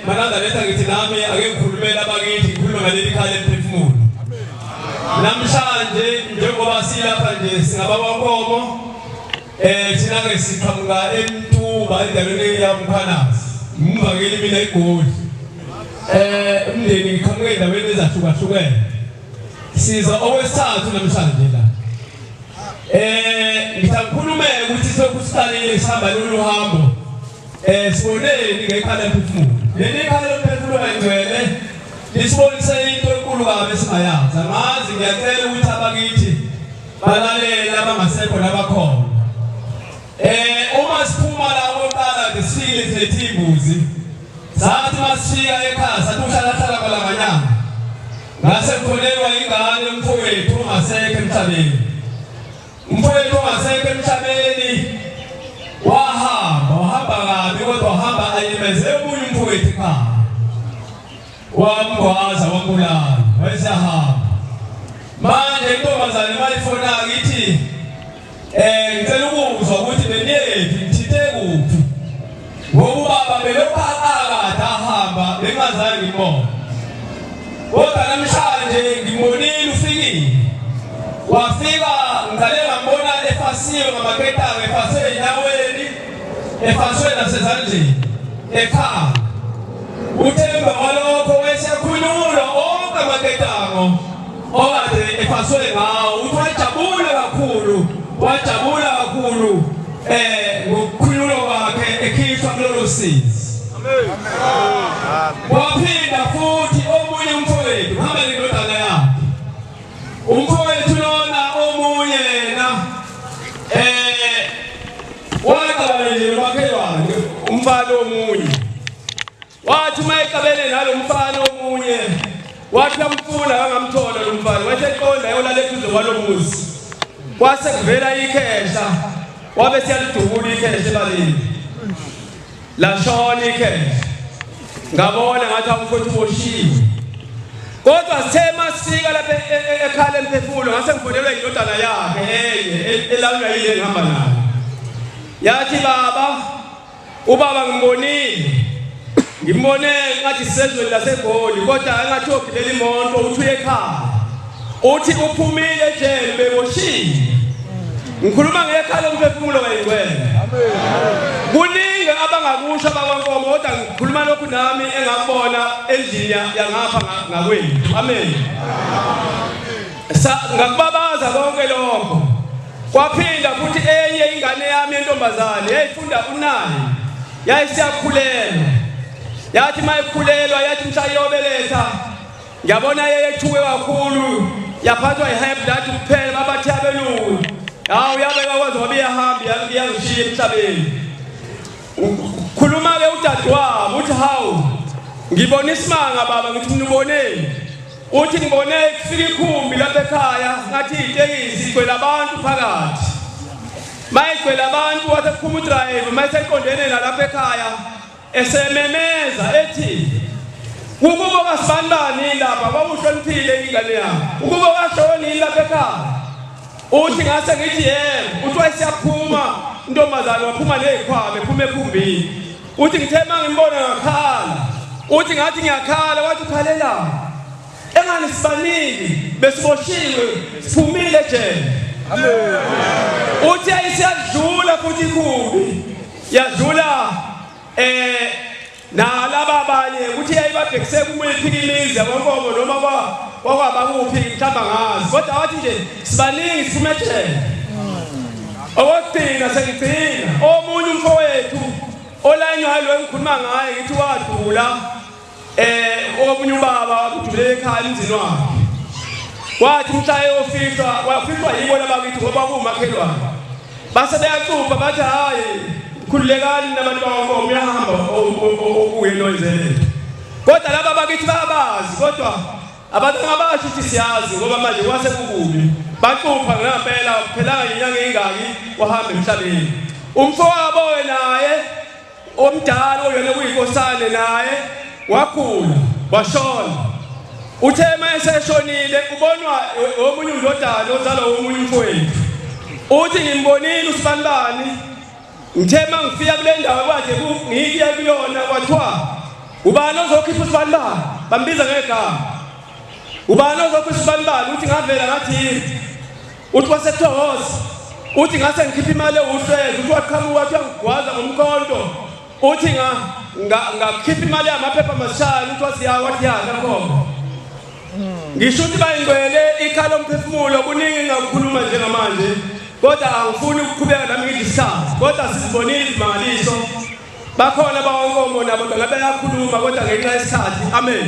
Manazaretha ngithi nami ake ngikhulumele abakithi ngikhulume ngaleli khaya lemphefumulo. Namhlanje njengoba silapha nje singabakwaNkomo thina ke siqhamuka eMtuba endaweni yaMkhwanazi. Ngimvakeli mina eGoli. Umndeni ngiqhamuka endaweni ezahlukahlukene. Siza okwesithathu namhlanje la. Ngisakhulume ukuthi sekusiqalile sihamba lolu hambo. Siboneni ngekhala lemphefumulo. Leli khala lemphefumulo ngcwele lisibonise into enkulu kabi esingayazi. Angazi ngiyacela ukuthi abakithi balalele abangasekho nabakhona. Uma siphuma la okokuqala nje sifike silethe imbuzi. Sathi masifika ekhaya sathi uhlala hlala kwalanganyana. Ngase ngifonelwa ingane umfowethu ongasekho emhlabeni. Umfowethu ongasekho emhlabeni wahamba, wahamba kabi kodwa wahamba alimeze omunye umfowethu ekhaya. Wamgwaza wambulala, wayesehamba. Manje intombazane mayifona ithi ngicela ukuzwa ukuthi beniyephi ngithinte kuphi. Ngoba ubaba belokhu akade ahamba bengazange ngimbone. Kodwa namhlanje ngimbonile ufikile. Wafika ngiqale ngambona efasiwe ngamaketanga efaswe enyaweni efaswe nasezandleni ekhala. Uthe emva kwalokho wayesekhululwa onke amaketango okade efaswe ngawo. Uthi wajabula kakhulu, wajabula kakhulu ngokukhululwa kwakhe ekhishwa kulolo sizi. Waphinda futhi omunye umfowethu hamba nendodana yakhe. Umfowethu lona omunye yena waqabana nje nomakhelwane umfana omunye. Wathi uma eqabene nalo mfana omunye wathi uyamfuna angamthola lo mfana wathi eqonda eyolala eduze kwalo muzi. Kwase kuvela ikhehla wabe siyalidubula ikhehla ebaleni. Lashona ikhehla. Ngabona ngathi awumfowethu uboshiwe. Kodwa sithe masifika lapha ekhala emphefumulo ngase ngifonelwa indodana yakhe enye elawulwa yile ngihamba nayo. Yathi baba ubaba ngimbonile. Ngimbone ngathi sisezweni laseGoli kodwa engathi uyogibela imoto uthi uye ekhaya. Uthi uphumile ejele beboshiwe. Ngikhuluma ngekhala umphefumulo wayingcwele. Kuningi abangakusho abakwaNkomo kodwa ngikhuluma lokhu nami engakubona endlini yangapha ngakwethu. Amen. Ngakubabaza konke lokho. Kwaphinda futhi enye ingane yami yentombazane yayifunda unayi. Yayisiyakhulelwa. Yathi mayikhulelwa yathi mhla iyobeletha ngiyabona yeyethuke kakhulu yaphathwa i-high blood kuphela babathe abelungu. Hawu yabeka kwaze wabe iyahamba iyangishiya emhlabeni. Khuluma-ke udadewabo uthi hawu ngibona isimanga baba ngithi mina uboneni. Uthi ngibone kufika ikhumbi lapha ekhaya ngathi itekisi igcwele abantu phakathi. Mayigcwele abantu wathi kuphuma udrayiva mayeseqondene nalapha ekhaya esememeza ethi ukuba kasibanibani lapha wawuhloniphile ingane yami ukuba kashoni lapha ekhaya. Uthi ngase ngithi yebo, uthi wayesiyaphuma intombazane waphuma nezikhwama ephuma ekhumbini. Uthi ngithe uma ngimbona ngakhala. Uthi ngathi ngiyakhala wathi ukhalelani? Engani sibaningi besiboshiwe siphumile ejele. Amen. Uthi ayisiyadlula futhi ikhumbi. Yadlula nalaba abanye ukuthi yayibabhekise kumiphi imizi yakwaNkomo noma kwakwaba kuphi mhlawumbe angazi kodwa wathi nje sibaningi siphume ejele. Okokugcina sengigcina omunye umfowethu olayinwayo lo engikhuluma ngaye ngithi wadula omunye ubaba wakudulela ekhaya emzini wakhe. Wathi mhla eyofihlwa wafihlwa yibo labakithi ngoba kuwumakhelwane. Base beyacupha bathi hhayi khululekani nabantu bakwaNkomo uyahamba okuye noyizele. Kodwa laba bakithi bayabazi kodwa abantu abasho ukuthi siyazi ngoba manje kwase kukubi. Bacupha ngempela kuphelanga inyanga engaki wahamba emhlabeni. Umfowabo naye omdala oyena kuyinkosane naye wakhula washona. Uthe uma eseshonile ubonwa omunye undodana ozalwa omunye umfowethu. Uthi ngimbonile usibanibani Ngithe mangifika kule ndawo kwathe ngiye kuyona kwathiwa ubani ozokhipha usibanibani, bambiza ngegama. Ubani ozokhipha usibanibani? Uthi ngavela ngathi uthi wasethokoza, uthi ngase ngikhipha imali ewuhlwezi, uthi waqhamuka wathi uyangigwaza ngomkhonto, uthi ngakhipha imali yamaphepha amashayo, uthi wathi ya wathi ya nakhona. Ngisho ukuthi bayingcwele ikhala umphefumulo, kuningi engingakukhuluma njengamanje, kodwa angifuni ukuqhubeka nami ngidle isikhathi, kodwa sizibonile izimangaliso. Bakhona abakwankomo nabo bengabe bayakhuluma, kodwa ngenxa yesikhathi. Amen.